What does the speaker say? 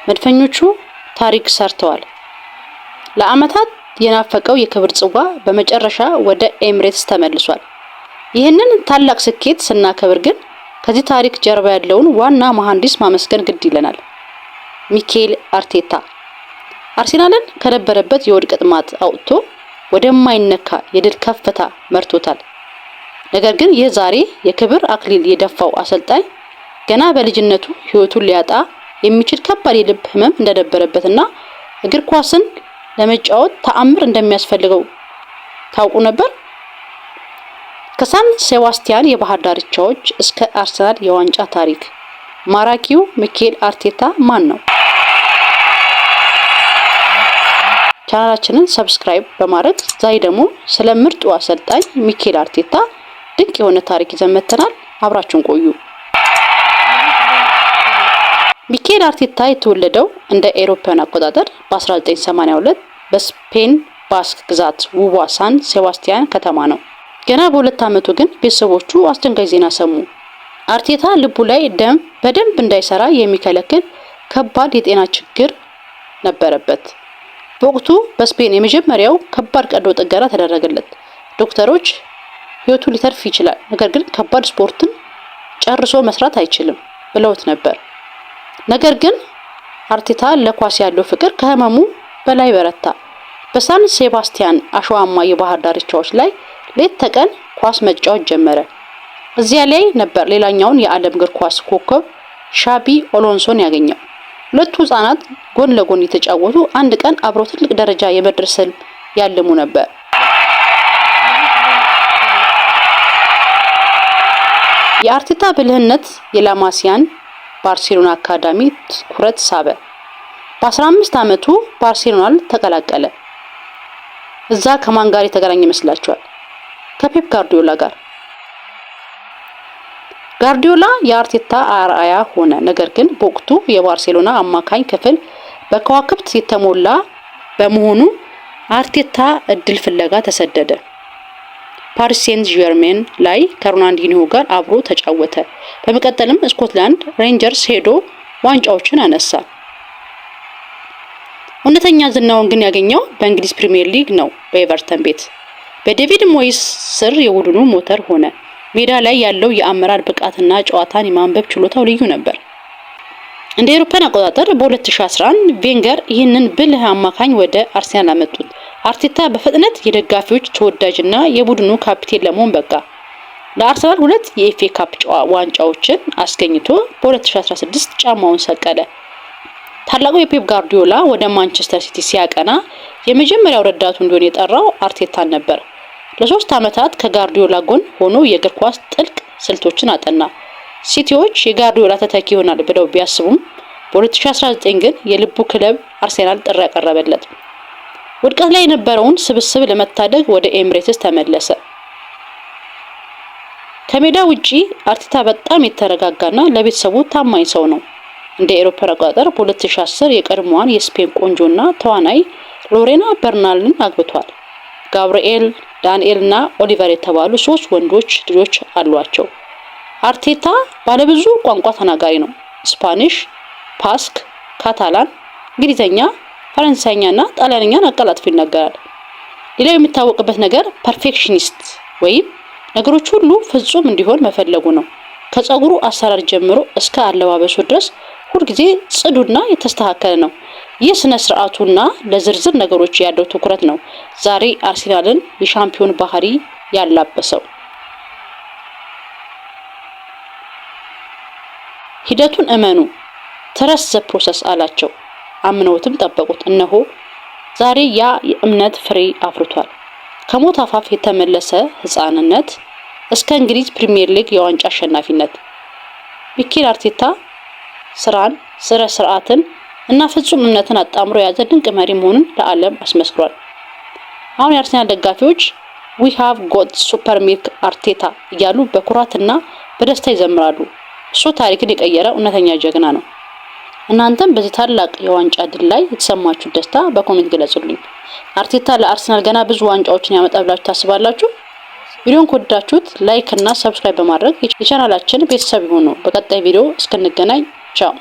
መድፈኞቹ ታሪክ ሰርተዋል። ለዓመታት የናፈቀው የክብር ጽዋ በመጨረሻ ወደ ኤምሬትስ ተመልሷል። ይህንን ታላቅ ስኬት ስናከብር ግን ከዚህ ታሪክ ጀርባ ያለውን ዋና መሐንዲስ ማመስገን ግድ ይለናል። ሚኬል አርቴታ አርሴናልን ከነበረበት የውድቀት ማጥ አውጥቶ ወደማይነካ የድል ከፍታ መርቶታል። ነገር ግን ይህ ዛሬ የክብር አክሊል የደፋው አሰልጣኝ ገና በልጅነቱ ሕይወቱን ሊያጣ የሚችል ከባድ የልብ ህመም እንደነበረበትና እግር ኳስን ለመጫወት ተአምር እንደሚያስፈልገው ታውቁ ነበር? ከሳን ሴባስቲያን የባህር ዳርቻዎች እስከ አርሰናል የዋንጫ ታሪክ፣ ማራኪው ሚኬል አርቴታ ማን ነው? ቻናላችንን subscribe በማድረግ ዛሬ ደግሞ ስለ ምርጡ አሰልጣኝ ሚኬል አርቴታ ድንቅ የሆነ ታሪክ ይዘን መጥተናል። አብራችሁን ቆዩ። ሚኬል አርቴታ የተወለደው እንደ ኤሮፓውያን አቆጣጠር በ1982 በስፔን ባስክ ግዛት ውቧ ሳን ሴባስቲያን ከተማ ነው። ገና በ2 ዓመቱ ግን ቤተሰቦቹ አስደንጋጭ ዜና ሰሙ። አርቴታ ልቡ ላይ ደም በደንብ እንዳይሰራ የሚከለክል ከባድ የጤና ችግር ነበረበት። በወቅቱ በስፔን የመጀመሪያው ከባድ ቀዶ ጥገና ተደረገለት። ዶክተሮች ሕይወቱ ሊተርፍ ይችላል፣ ነገር ግን ከባድ ስፖርትን ጨርሶ መስራት አይችልም ብለውት ነበር። ነገር ግን አርቴታ ለኳስ ያለው ፍቅር ከህመሙ በላይ በረታ። በሳን ሴባስቲያን አሸዋማ የባህር ዳርቻዎች ላይ ሌት ተቀን ኳስ መጫወት ጀመረ። እዚያ ላይ ነበር ሌላኛውን የዓለም እግር ኳስ ኮከብ ሻቢ አሎንሶን ያገኘው። ሁለቱ ህጻናት ጎን ለጎን እየተጫወቱ አንድ ቀን አብረው ትልቅ ደረጃ የመድረስ ህልም ያልሙ ነበር። የአርቴታ ብልህነት የላማሲያን ባርሴሎና አካዳሚ ትኩረት ሳበ። በ15 ዓመቱ ባርሴሎናን ተቀላቀለ። እዛ ከማን ጋር የተገናኘ ይመስላችኋል? ከፔፕ ጋርዲዮላ ጋር። ጋርዲዮላ የአርቴታ አርአያ ሆነ። ነገር ግን በወቅቱ የባርሴሎና አማካኝ ክፍል በከዋክብት የተሞላ በመሆኑ አርቴታ እድል ፍለጋ ተሰደደ። ፓሪስ ሴንት ዠርሜን ላይ ከሮናልዲኒሆ ጋር አብሮ ተጫወተ። በመቀጠልም ስኮትላንድ ሬንጀርስ ሄዶ ዋንጫዎችን አነሳ። እውነተኛ ዝናውን ግን ያገኘው በእንግሊዝ ፕሪሚየር ሊግ ነው፣ በኤቨርተን ቤት። በዴቪድ ሞይስ ስር የቡድኑ ሞተር ሆነ። ሜዳ ላይ ያለው የአመራር ብቃትና ጨዋታን የማንበብ ችሎታው ልዩ ነበር። እንደ አውሮፓውያን አቆጣጠር በ2011 ቬንገር ይህንን ብልህ አማካኝ ወደ አርሰናል አመጡት። አርቴታ በፍጥነት የደጋፊዎች ተወዳጅና የቡድኑ ካፒቴን ለመሆን በቃ። ለአርሰናል ሁለት የኤፍኤ ካፕ ዋንጫዎችን አስገኝቶ በ2016 ጫማውን ሰቀለ። ታላቁ የፔፕ ጋርዲዮላ ወደ ማንቸስተር ሲቲ ሲያቀና የመጀመሪያው ረዳቱ እንዲሆን የጠራው አርቴታን ነበር። ለ3 ዓመታት ከጋርዲዮላ ጎን ሆኖ የእግር ኳስ ጥልቅ ስልቶችን አጠና። ሲቲዎች የጋርዲዮላ ተተኪ ይሆናል ብለው ቢያስቡም በ2019 ግን የልቡ ክለብ አርሴናል ጥሪ ያቀረበለት። ውድቀት ላይ የነበረውን ስብስብ ለመታደግ ወደ ኤምሬትስ ተመለሰ። ከሜዳ ውጪ አርቴታ በጣም የተረጋጋና ለቤተሰቡ ታማኝ ሰው ነው። እንደ አውሮፓውያን አቆጣጠር በ2010 የቀድሞዋን የስፔን ቆንጆና ተዋናይ ሎሬና በርናልን አግብቷል። ጋብርኤል፣ ዳንኤል እና ኦሊቨር የተባሉ ሶስት ወንዶች ልጆች አሏቸው። አርቴታ ባለብዙ ቋንቋ ተናጋሪ ነው። ስፓኒሽ፣ ባስክ፣ ካታላን፣ እንግሊዝኛ፣ ፈረንሳይኛ እና ጣሊያንኛን አቀላጥፎ ይናገራል። ሌላው የሚታወቅበት ነገር perfectionist ወይም ነገሮች ሁሉ ፍጹም እንዲሆን መፈለጉ ነው። ከፀጉሩ አሰራር ጀምሮ እስከ አለባበሱ ድረስ ሁልጊዜ ጽዱና የተስተካከለ ነው። ይህ ስነ ስርዓቱና ለዝርዝር ነገሮች ያለው ትኩረት ነው ዛሬ አርሴናልን የሻምፒዮን ባህሪ ያላበሰው። ሂደቱን እመኑ፣ "Trust the process" አላቸው። አምነውትም ጠበቁት። እነሆ ዛሬ ያ የእምነት ፍሬ አፍርቷል። ከሞት አፋፍ የተመለሰ ህፃንነት እስከ እንግሊዝ ፕሪሚየር ሊግ የዋንጫ አሸናፊነት፣ ሚኬል አርቴታ ስራን፣ ስነ ስርዓትን እና ፍጹም እምነትን አጣምሮ የያዘ ድንቅ መሪ መሆኑን ለዓለም አስመስክሯል። አሁን የአርሰናል ደጋፊዎች "We have got super Mikel Arteta" እያሉ በኩራትና በደስታ ይዘምራሉ። እሱ ታሪክን የቀየረ እውነተኛ ጀግና ነው። እናንተም በዚህ ታላቅ የዋንጫ ድል ላይ የተሰማችሁ ደስታ በ comment ግለጹልኝ። አርቴታ ለአርሰናል ገና ብዙ ዋንጫዎችን ያመጣል ብላችሁ ታስባላችሁ? ቪዲዮን ከወደዳችሁት like እና subscribe በማድረግ የቻናላችን ቤተሰብ ይሁኑ። በቀጣይ ቪዲዮ እስክንገናኝ ቻው።